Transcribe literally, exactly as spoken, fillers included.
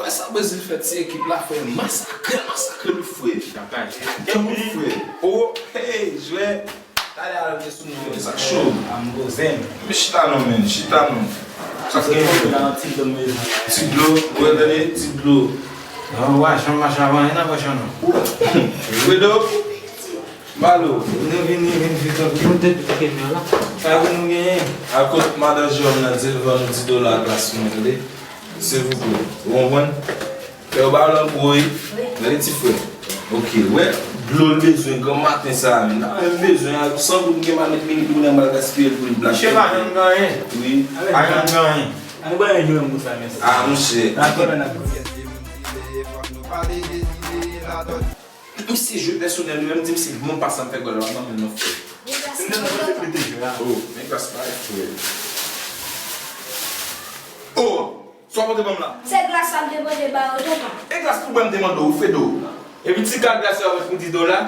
Wè sa Brezil fè ti ekip la, frè. Masakre, masakre nou, frè. Kèm frè. Oh, hey, jwè. Talè a leve sou nou. Sa cho. Am gozen. Men chita non, men, chita non. Sa k gen? Ti dlo, mezanmi. Ti dlo, wè, tande, ti dlo. Nan wè, chanm mache avan, e nan wè chanm non. Fredo, Malo. Nou vini, vin fè tankou nou te tout kenbe la. Sa ke nou genyen? Al kot madan Jewòm nan, di l vann nou di dola glas mwen, tande? Silvouplè. Ou konprann? Fè yo ba w lanpou wi. Gade ti frè. Ok, wè dlo l bezwen granmaten sa a menm. Nan menm bezwen a, san goud m gen pa met minit pou m al gaspiye l pou li blache. Misye pa janm gen anyen. Wi. Pa janm gen anyen. Ann ba yon jwe pou sa, mesye. Ah, monchè. Dakò, n ap Misye jwe pèsonèl, li menm di m se bon pas sa m fè gòl la, m nan men non frè. Oh, men glas pa frè. Oh, sa w pote ban m la? Se glas sa m te mande ba yo tonton. E glas pou bwè m te mande w, Fredo. Epi ti kal glas yo avèk pou di dola.